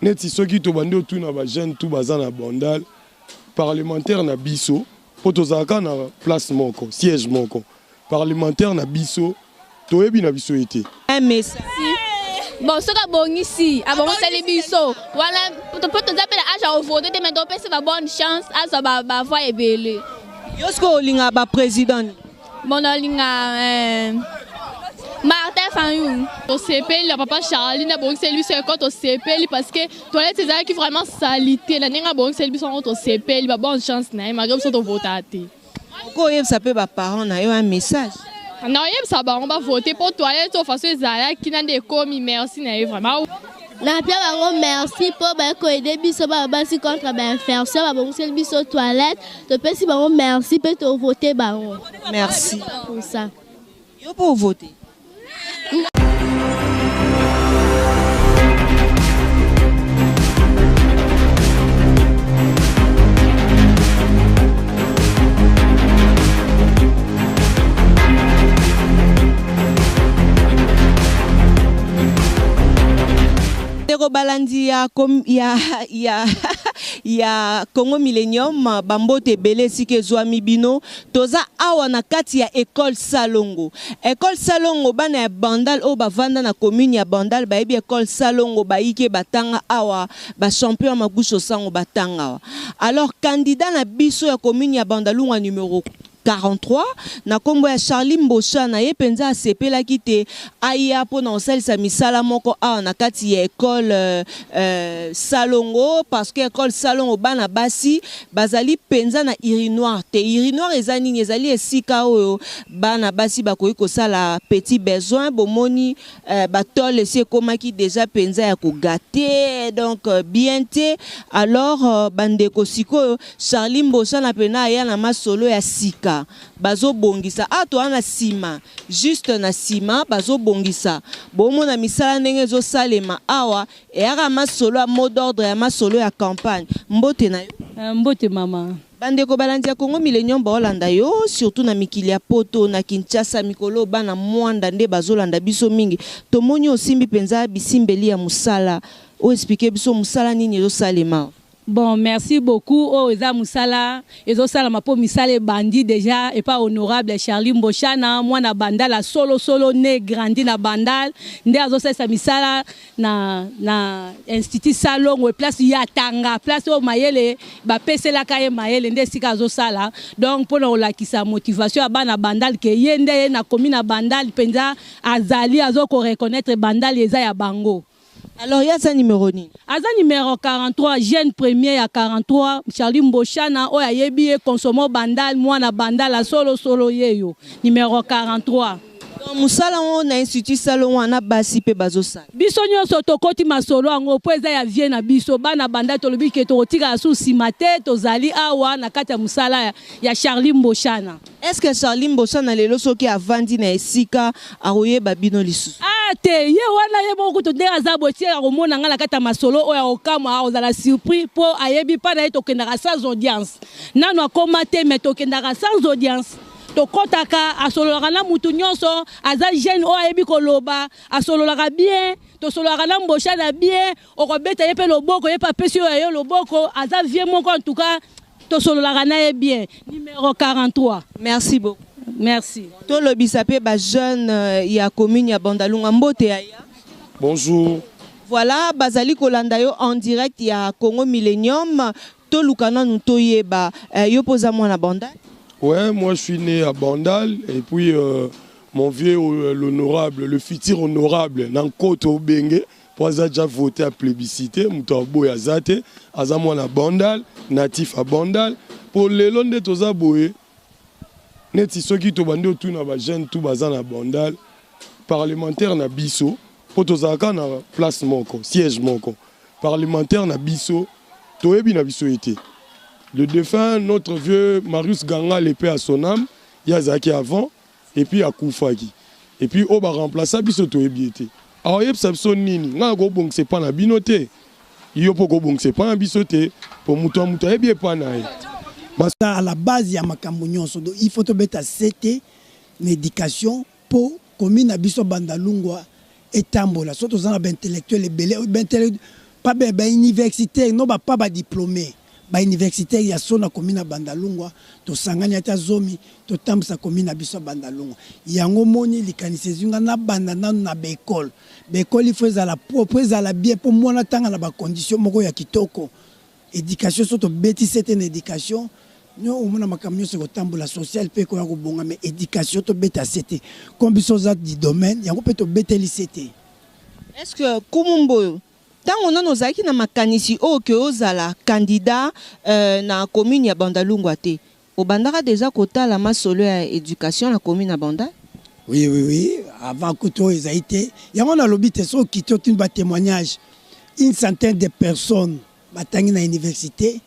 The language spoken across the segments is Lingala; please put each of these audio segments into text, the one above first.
Neti soki tobandi otuna ba jeunes tout baza na Bandal, parlementaire na biso, po tozalaka na place moko, siège moko. Parlementaire na biso, toyebi na biso ye te. Un message. Bon, soki abongisi, abongiseli biso wana po toza mpe na age ya kovote te, mais topesi ba bonne chance azwa ba voix ebele. Yo sikoyo olingaka ba président nini? Bon, nalinga Martin Fayulu. Tosepeli na papa Charlie na bongiseli biso école, tosepeli parce que toilette ezalaki vraiment salité na ndenge abongiseli biso yango, tosepeli ba bonne chance na ye malgré biso tovota te. Okoyebisa mpe ba parents na yo un message? Naoyebisa bango bavote mpo toilette oyo façon ezalaki na nde ekomi, merci na ye vraiment. Napia bango merci mpo baye koaider biso bana basi contre bainfection, babongiseli biso toilette, topesi bango merci mpe tovote bango. Merci pour ça. Yo mpo ovote? Ndeko balandi ya, ya, ya, ya Congo Millennium, bambote ebele esika ezwami bino. Toza awa na kati ya Ecole Salongo. Ecole Salongo, bana ya Bandal oyo bavanda na commune ya Bandal bayebi Ecole Salongo, bayike batanga awa, ba champion ya Magusho Sango batanga awa. Alors candidat na biso ya commune ya Bandalungwa numero 43 na kombo ya Charly Mboshana, ye penza asepelaki te aya pona kosalisa misala moko awa na kati ya ecole Salongo, parce que ecole Salongo bana basi bazali penza na urinoir te. Urinoir eza nini? Ezali esika oyo bana basi bakoki kosala petit besoin. Bomoni ba tole esi ekomaki dejà penza ya ko gate, donc bien te. Alors bandeko, sikoyo Charly Mboshana pena aya na masolo ya sika, bazobongisa awa, toza na sima, juste na sima bazobongisa. Bomona misala ndenge ezosalema awa, eyaka masolo ya mot d'ordre ya masolo ya campagne. Mbote na yo. Mbote mama. Bandeko balandi ya Congo Millennium baolanda yo, surtout na mikili ya poto, na Kinshasa mikolo bana mwanda nde bazolanda biso mingi. Tomoni osimbi penza bisimbeli ya mosala. O expliquer biso mosala nini ezosalema? Bon, merci beaucoup. Oyo eza mosala ezosalama mpo misala ebandi deja epa honorable Charly Mboshana, mwana Bandal solo solo, né grandi na Bandal, nde azosalisa misala na institut Salongo, place ya tanga, place oyo mayele bapeselaka ye mayele, nde esika azosala. Donc mpona kolakisa motivation ya bana Bandal ke ye nde ye na komi na Bandal mpenza azali azoko reconnaître Bandal eza ya bango. Alors ye aza numéro nini? Aza numéro 43, jeune premier ya 43, Charly Mboshana oyo ayebi ye consomo Bandal, mwana Bandal solo solo yeyo, numéro 43. Donc mosala ngo na institut Salongo wana basi pe bazosala. Biso nyonso tokoti masolo yango po eza ya vie na biso bana Bandal, tolobi ke tokotikala su nsima te, tozali awa na kati ya mosala ya Charly Mboshana. Est-ce que Charly Mboshana lelo soki avandi na esika akoyeba bino lisusu? Ah te, ye wana ye moko kutu ndenge aza boye ti akomona nga na kati ya masolo oyo akokamwa, akozala surpris po ayebi mpa na ye tokendaka sans audience. Nanu akoma te mais tokendaka sans audience. Tokotaka, asololaka na mutu nyonso, aza jeune oyo ayebi koloba, asololaka bien, tosololaka na Mboshana bien, okobeta ye pe loboko, ye pe apesi yo ya yo loboko, aza vieux moko en tout cas tosololaka na ye bien. Numéro 43. Merci beaucoup. Merci. Tolobisa pe ba jeune ya commune ya Bandalungwa, mbote ya ya. Bonjour. Voilà, bazali kolanda yo en direct ya Congo Millennium. Toluka nanu toyeba, yo poza mwana Bandal? Ouais, moi je suis né à Bandal et puis mon vieux l'honorable, le futur honorable Nankoto Benge, po aza déjà voté à plébiscité, muto aboya aza te, aza mwana Bandal, natif à Bandal. Po lelo nde toza boye, neti soki tobandi otuna ba jeune tout baza na Bandal, parlementaire na biso, po tozalaka na place moko, siège moko. Parlementaire na biso, toyebi na biso ete. Le défunt, notre vieux Marius Ganga, l'épée à son âme, ye azalaki avant, et puis akufaki. Et puis oyo ba remplaça biso toyebi ete. Alors yebisa biso nini, nga nakobongisa epa na bino te, yo mpo kobongisa epa na biso te, po moto ya moto ayebi epa na ye. À la base ya makambo nyonso, donc il faut tobeta sete na éducation po commune na biso Bandalungwa etambola. So toza na ba intellectuel ebele, ba intellectuel Pa ba ba universitaire non ba pas ba diplome ba universitaire ya solo na commune ya Bandalungwa tosangani ata zomi totambusa commune na biso ya Bandalungwa yango omoni likanisi ezwi nga nabanda nanu na ba ecole ba ecole il faut ezala propre ezala bien po muana atanga na ba condition moko ya kitoko education soki tobeti sete na education nyo omona makambo nyonso ekotambola social pe ekoya kobonga mais education tobeta sete comme biso oza du domaine yango pe tobeteli sete. Est ce que Kumu Mboyo, tango nanu ozalaki na makanisi oyo que ozala candidat na commune ya Bandalungwa te, obandaka dejà kotala masolo ya education na commune ya Bandal? Oui oui oui, avant kutu oyo ezali te, yango nalobi te soki okiti otuni ba temoignages, une centaine de personnes batangi na universite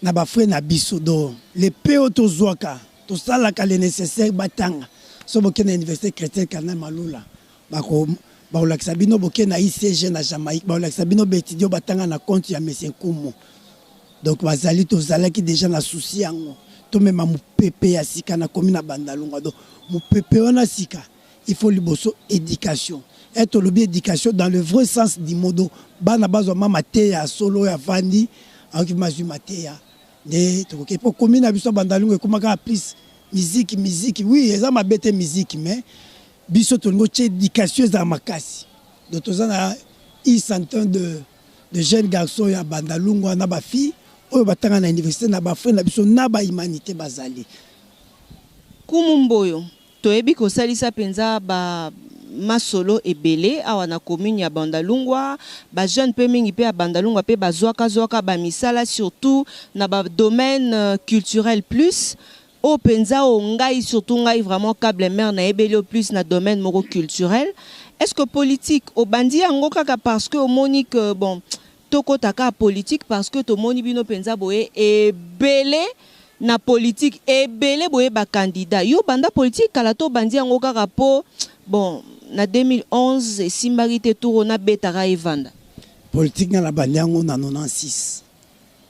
na ba frais na biso donc le peu oyo tozwaka tosalaka le necessaire batanga, soki boke na universite chretien cardinal Malula Bako bakolakisa bino boke na ICG na Jamaïque bakolakisa bino ba etudiants batanga na compte ya monsieur Nkumu donc bazali tozalaki dejà na souci yango tomema mupepe ya sika na commune ya Bandalungwa donc mupepe wana sika il faut liboso education et tolobi education dans le vrai sens du mot donc bana bazwa ma mateya ya solo oyo avandi akoki mazwi mateya nde tokoki po commune na biso ya Bandalungwa ekoma kaka plus musique musique oui eza mabe te musique mais Biso tolingi otia education ezala makasi donc toza na une centaine de de jeunes garçons ya bandalungwa na ba filles oyo batanga na universite na ba frères na biso na ba humanite bazali. Kumu Mboyo, toyebi kosalisa penza ba masolo ebele awa na commune ya Bandalungwa, ba jeunes pe mingi pe ya Bandalungwa pe bazuaka zuaka ba misala surtout na ba domaines culturels plus Oyo penza oyo ngai surtout ngai vraiment cable mère nayebeli yo plus na domaine moko culturel est ce que politique obandi yango kaka parce que omoni que bon tokota kaka politique parce que tomoni bino penza boye ebele na politique ebele boye ba candidat yo obanda politique kala to obandi yango kaka po bon na 2011 esimbaki te tour oyo nabetaka evanda. Politique nga nabandi yango na 96.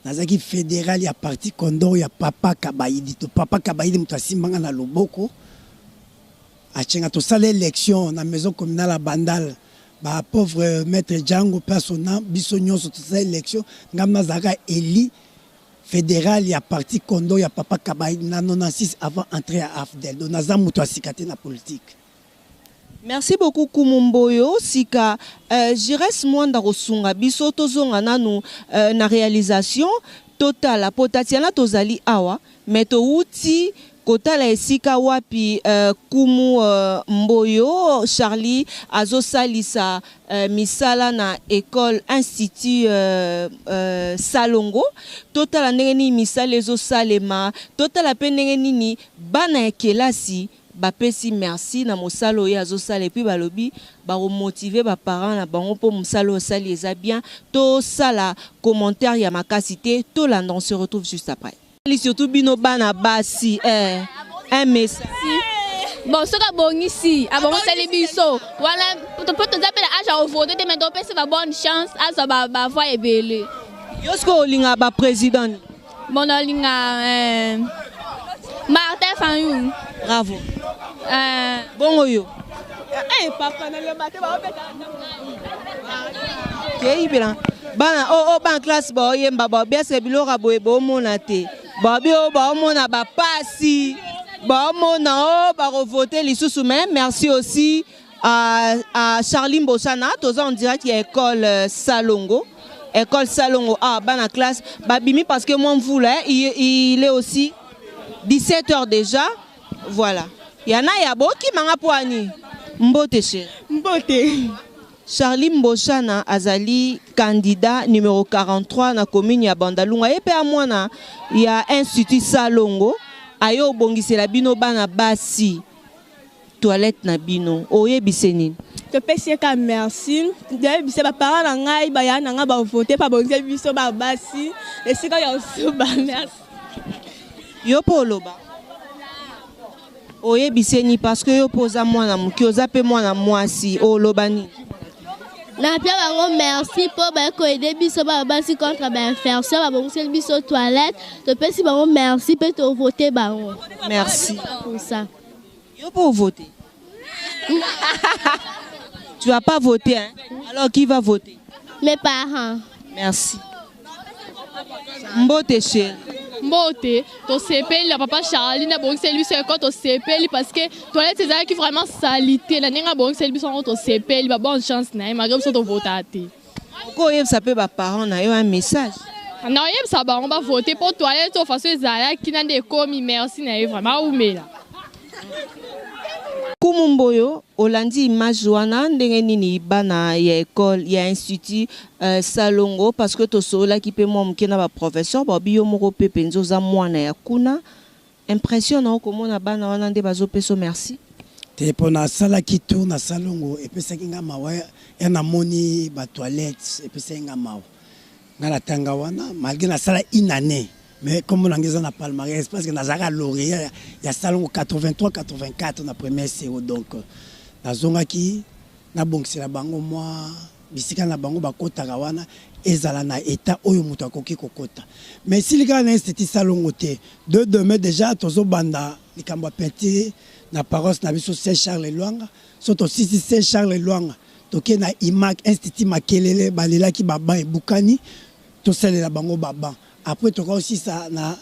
Nazalaki federal ya parti Condor ya papa Kabayidi. To papa Kabayidi moto asimba nga na loboko atie nga tosala election na maison communale ya Bandal. Ba pauvre maitre Django pe asona biso nionso tosala election nga nazalaka eli federal ya parti Condor ya papa Kabayidi na 96 avant entree ya AFDL. Donc naza moto ya sika te na politique. Merci beaucoup kumu mboyo sika euh, Giresse Mwanda kosunga biso tozonga nanu euh, na realisation totala po Tatiana tozali awa mais towuti kotala esika wapi euh, kumu euh, Mboyo Charlie azosalisa euh, misala na ecole institut euh, euh, Salongo totala ndenge nini misala ezosalema totala pe ndenge nini bana ya kelasi Bapesi merci na mosala oyo ye azosala et puis balobi bako motiver ba parents na bango po mosala oyo osali eza bien tosala commentaire ya makasi te tolanda on se retrouve juste après. Surtout bino bana basi eh un message. Bon soki abongisi abongiseli biso wana po toza mpe na age ya kovote te mais topesi ba bonne chance azwa ba voix ebele. Yo sikoyo olingaka ba president nini? Bon nalinga eh, Martin Fayulu. Bravo. Eh, bongo yo. Eh papa naloba te baobeta. Keyibela. Bana oh oh bana classe baoyemba baobiasa biloko ya boye bomona te. Baobi oh baomona ba pasi. Baomona oh bakovote lisusu mais merci aussi à, à Charlie Mbosana toza en direct ya école euh, Salongo école Salongo ah bana classe babimi parce que moi mvula hein, il, il est aussi 17 heures déjà voilà yana ya bokima nga po ani mbote chérie mbote Charlie Mboshana azali candidat numéro 43 na commune ya Bandalunga ye pe amwana ya institut Salongo ayo obongisela bino bana basi toilette na bino oyebise nini? Topesi ye kaka merci toyebise ba parents na ngai ba yaya na ngai ba vote mpe abongisi biso ba basi esika ya kosuba merci. Yo mpe oloba oyebise nini parce que yo mpe oza mwana moke oza mpe mwana mwasi oloba nini? Napia bango merci mpo baye koede biso bana basi contre ba infection babongiseli biso toilette topesi bango merci mpe tovote bango merci pour ça. Yo po voter. Tu vas pas voter hein? Alors qui va voter? Mes parents. Merci. Mbote chérie. Mbote, tosepeli na papa Charlie na bongiseli biso ekole, tosepeli parce que toilette ezalaki vraiment salité, na ndenge abongiseli biso yango tosepeli, ba bonne chance na ye malgré biso tovota te. Okoyebisa mpe baparent na yo un message? Na oyebisa bango bavote mpo toilette oyo façon ezalaki na nde ekomi, merci na ye vraiment, aumela. Kumu Mboyo, olandi image wana ndenge nini bana ya école ya institut Salongo? Parce que tosololaki mpe mwa moke na baprofesseur, babi yo moko mpe mpenza oza mwana ya kuna, impression na yo komona bana wana nde bazopesa merci? Te, mpo nasalaki tour na Salongo, epesaki nga mawa ya namoni batoilette, epesaki nga mawa. Nga natanga wana malgré nasala une année, mais kombo na nga eza na palmarès parce que nazalaka lauréat ya Salongo 83 84 na première CO. Donc nazongaki nabongisela bango mwa bisika na bango bakotaka wana, ezala na état oyo moto akoki kokota. Mais esili kaka na institut Salongo te. De demain déjà tozobanda likambo ya peinture na paroisse na biso Saint Charles Lwanga. So tosisi Saint Charles Lwanga, toke na IMAC, institut Makelele, balelaki baban ebukani, tosalela bango baban. Après tokosisa na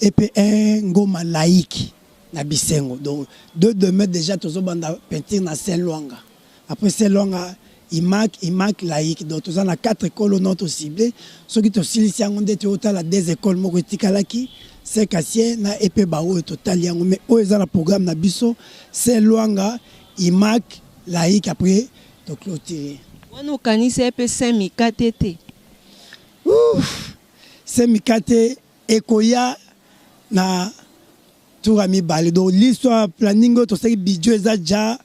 EP1 Ngoma laïque na Bisengo. Donc de demain déjà tozobanda peinture na Saint Lwanga, après Saint Lwanga, IMAC, IMAC laïque. Donc toza na quatre écoles non tociblé. Soki tosilisi yango nde toyotala des écoles moko etikalaki, Saint Cassien na EP baoyo totali yango. Mais oyo eza na programme na biso, Saint Lwanga, IMAC laïque, après toclôturer. Wana okanisi ye mpe Saint Mikate te? Ouf, Saint Mikate ekoya na tour ya mibale. Donc l'histoire, planning oyo tosalaki, budget eza déjà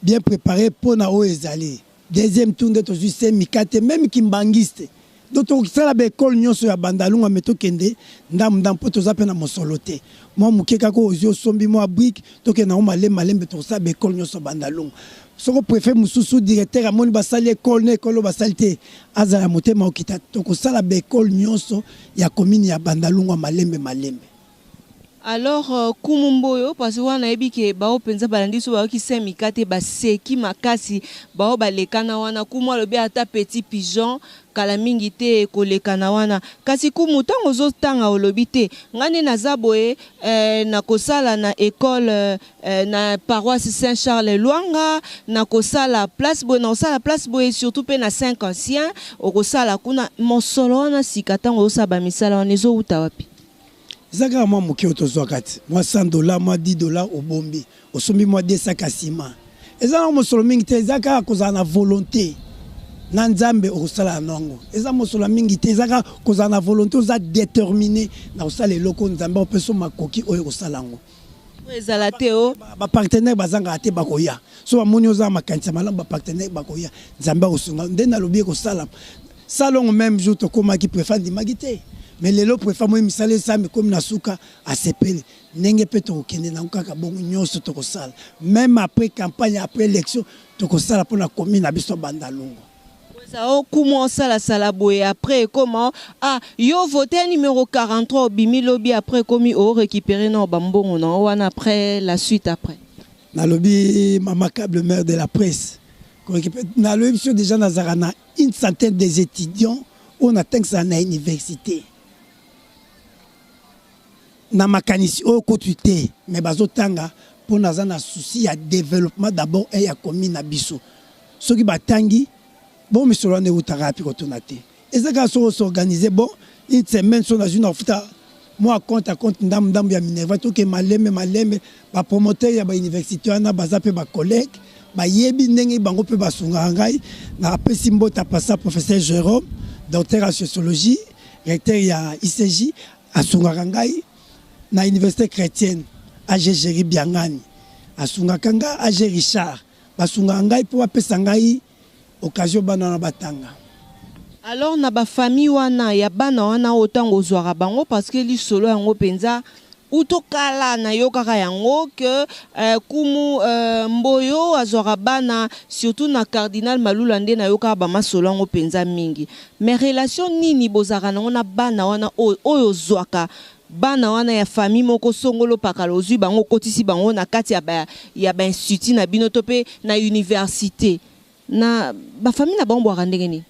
bien préparé mpona oyo ezali deuxième tour nde tozwi Saint Mikate, même kimbangiste. Donc tokosala baekole nyonso ya Bandalungwa, me tokende ndambu ndambu mpo toza mpe na mosolo te. Mwa moke kaka ozwi, osombi mwa brique, tokende yango malembe malembe. Tokosala baekole nyonso ya Bandalungwa. Soko préfet mosusu, directeur amoni basali ekole na ekole oyo basali te, azala motema okita. Tokosala baekole nyonso ya commune ya Bandalungwa malembe malembe. Alors Kumu Mboyo, parce que wana nayebi ke bao mpenza balandi so bayoki Saint Mikate, baseki makasi bao balekana wana. Kumu alobi ata petit pigeon kala mingi te ekolekana wana. Kasi Kumu, ntango ozotanga olobi te ngai nde naza boye, nakosala na école na paroisse Saint Charles Lwanga, nakosala place boye, nakosala place boye, surtout mpe na Saint Cassien okosala kuna. Mosolo wana sika ntango ozosala bamisala wana ezowuta wapi? Eza kaka mwa moke oyo tozwaka ti mwa 100 $, mwa 10 $, obombi, osombi mwa 2 sacs ya nsima. Eza nango mosolo mingi te, eza kaka kozala na volonté na Nzambe, okosala nango. Eza mosolo mingi te, eza kaka kozala na volonté, oza déterminé na kosala eloko, Nzambe opesa makoki oyo kosala yango. Ezala te o. Bapartenaire bazangaka te, bakoya. So bamoni oza na makanisi ya malamu, bapartenaire bakoya, Nzambe akosunga. Nde nalobi ekosala Salongo. Même jour tokomaki, préfet andimaki te, mais lelo préfet amoni misala esami, ekomi na suka, asepeli. Ndenge mpe tokokende nango kaka bongo nyonso, tokosala même après campagne, après élection, tokosala mpona commune na biso Bandalungwa. Eza okuma osalasala boye, après ekoma ah, yo vote numéro 43, obimi lobi, après ekomi orécupérer na bambongo na wana, après la suite après. Nalobi mama câble, mère de la presse, nalobi biso déjà nazalaka na une centaine des étudiants oyo natangisaka na université na makanisi oyo kutu te, mais bazotanga mpo naza na souci ya développement d'abord e ya commune na biso. Soki batangi bon, misolo wana eutaka api? Kotuna te, eza kaka soki os'organiser. Bon, une semaine so nazwi na kofuta mwa compte ya compte, ndambu ndambu ya minerval, toke malembe malembe. Bapromoteur ya bauniversité wana baza mpe bacollègue, bayebi ndenge bango mpe basungaka ngai. Napesi mbote apasa professeur Jérôme, docteur en sociologie, recteur ya ICJ, asungaka ngai na université chrétienne. AG Géri Biangani asungaka nga, AG Richard basungaka ngai mpo bapesa ngai occasion bana wana batanga. Alors na bafamille wana ya bana wana oyo ntango ozwaka bango, parce que lisolo yango mpenza utokala nayokaka yango ke kumu Mboyo azwaka bana surtout na cardinal Malula, nde nayokaka bamasolo yango mpenza mingi. Mais relation nini bozalaka nango na bana wana oyo ozwaka bana wana ya famille moko songolo pakala, ozwi bango, okotisi bango na kati ya bainstitut na bino to mpe na université, na bafamille na bango bwaka ndenge nini?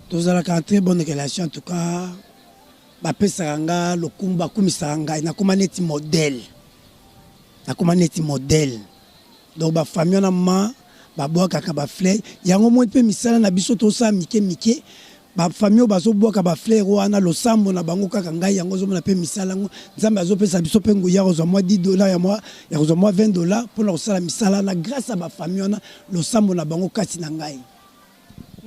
Tozalaka en très bonne relation en tout cas bapesaka nga lokumu, bakumisaka ngai, nakoma neti modèle, nakoma neti modèle. Donc bafamille wana ma babwakaka bafleur yango moi mpe misala na biso tosala mike mike. Bafamille oyo bazobwaka bafleur wana, losambo na bango kaka ngai yango ozomona mpe misala yango Nzambe azopesa biso mpe nguya kozwa mwa 10 dollar ya kozwa mwa 20 dollar mpona kosala misala na grâce ya bafamille wana, losambo na bango kati na ngai.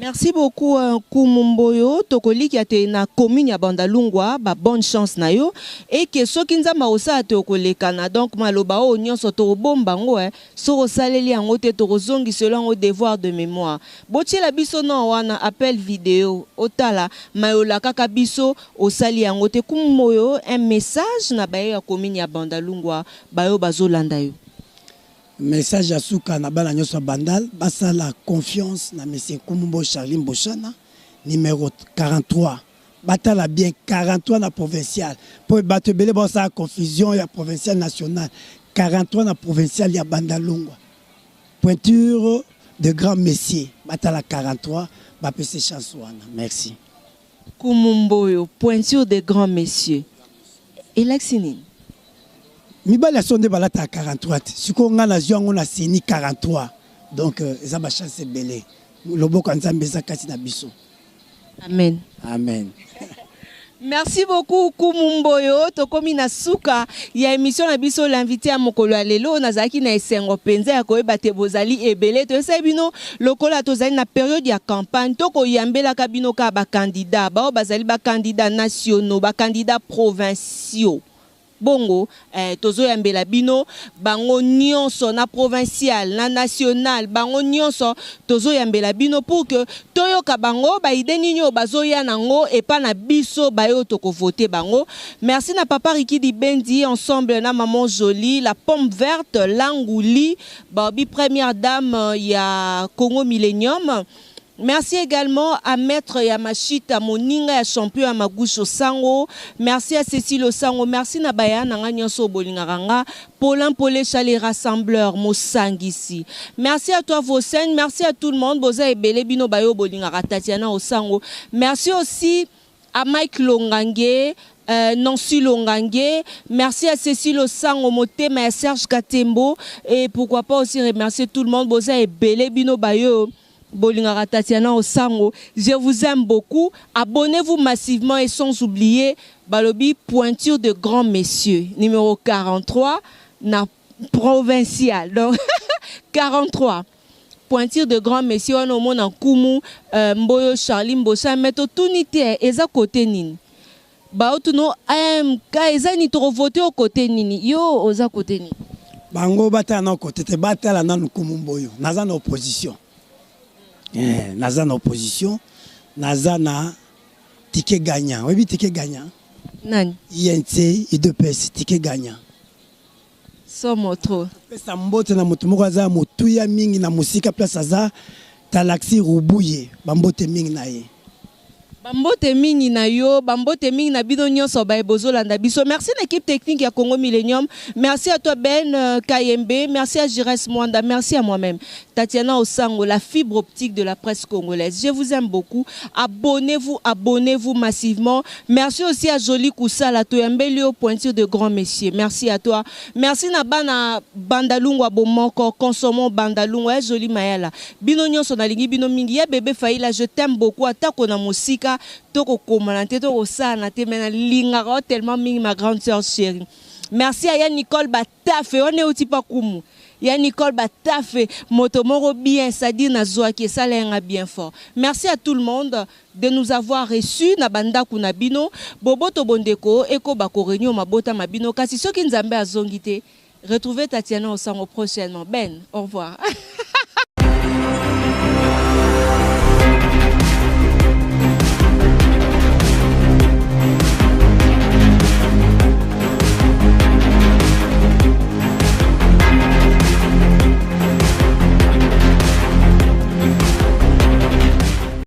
Merci beaucoup Nkumu Mboyo. Tokolikia te na commune ya Bandalungwa ba bonne chance na yo et que soki Nzambe akosala te okolekana. Donc maloba oyo nyonso tokobomba yango soki osaleli yango te, tokozongisela yango devoir de mémoire. Botiela biso no wana appel vidéo, otala mayola kaka biso osali yango te. Nkumu Mboyo, un message na bayo ya commune ya Bandalungwa bayo bazolanda yo. Message ya suka na bana nyonso ya Bandal: basala confiance na monsieur Nkumu Charlie Mboshana, numéro 43. Batala bien 43 na provincial, mpo bato ebele bazosala confusion ya provincial, national. 43 na provincial ya Bandalungwa, pointure de grand messier. Batala 43, bapesa chance wana. Merci. Nkumu Mboyo, pointure de grand messieurs, elakisi nini? Mibali ya so nde balataka 43 te. Sikoyo ngai nazwi yango na seni 43, donc eza bachance ebele. Loboko ya Nzambe eza kati na biso. Amen. Amen. Merci beaucoup Nkumu Mboyo. Tokomi na suka ya émission na biso, l'invité ya mokolo ya lelo. Nazalaki na esengo mpenza ya koyeba te bozali ebele. Toyesai bino lokola tozali na période ya campagne, tokoyambelaka bino kaka bacandidat bao bazali bacandidat nationaux, bacandidat provinciaux. Bongo tozoyambela bino bango nyonso na provincial, na national, bango nyonso tozoyambela bino pour que toyoka bango baidées nini oyo bazoya nango epa na biso bayo tokovote bango. Merci na papa Rikidi Bendi ensemble na maman Jolie la pomme verte Languli baobi, première dame ya Congo Millennium. Merci également à Maître Yamashita Moninga ya champion ya Magusho Sango. Merci à Cécile Osango. Merci na baya nanga nyonso bolingaka nga. Paulin Polé les rassembleurs Mosangisi. Merci à toi Vosen, merci à tout le monde. Boza ebele bino bayo bolingaka Tatiana Osango. Merci aussi à Mike Longange, Nancy Longange, merci à Cécile Osango Motema et à Serge Katembo et pourquoi pas aussi remercier tout le monde. Boza ebele bino bayo bolingaka Tatiana Osango. Je vous aime beaucoup. Abonnez-vous massivement et sans oublier balobi pointure de grand messieurs numéro 43 na provincial. Donc 43 pointure de grand messieurs wana omona Nkumu Mboyo Charlie Mbosa. Mais totuni te eza kote nini, baotuno mk eza nini, tokovote o kote nini, yo oza kote nini? Bango batala na kote te, batala nanu Nkumu Mboyo. Naza na opposition, naza na opposition, naza na ticket gagnant. Oyebi ticket gagnant? Nani? UNC UDPS, ticket gagnant. Somo trop. Pesa mbote na moto moko aza ya motuya mingi na mosika place aza, Talaxi Rubuye, bambote mingi na ye. Bambote mingi na yo, bambote mingi na bino nyonso baye bozolanda biso. Merci na équipe technique ya Congo Millennium. Merci à toi Ben Kayembe, merci à Jires Mwanda, merci à moi-même Tatiana Osango, la fibre optique de la presse congolaise. Je vous aime beaucoup. Abonnez-vous, abonnez-vous massivement. Merci aussi à Jolie Koussala Toyambelio, pointure de grand messieurs. Merci à toi. Merci na bana Bandalungwa bomoko, consommons Bandalungwa ya Jolie Mayala. Bino nyonso nalingi bino mingi. Ya bébé Faila, je t'aime beaucoup. Atako na mosika, tokokomana te, tokosala te, mais nalingaka yo tellement mingi, ma grande sœur chérie. Merci à ya Nicole Batafe, wana euti pa kumu ya Nicole Batafe, moto moko bien, c'est-à-dire nazwaki esala yanga bien fort. Merci à tout le monde de nous avoir reçus na bandako na bino. Boboto bondeko ekoba koréunir mabota ma bino. Kasi soki Nzambe azongi te, retrouvez Tatiana Osango prochainement. Ben, au revoir.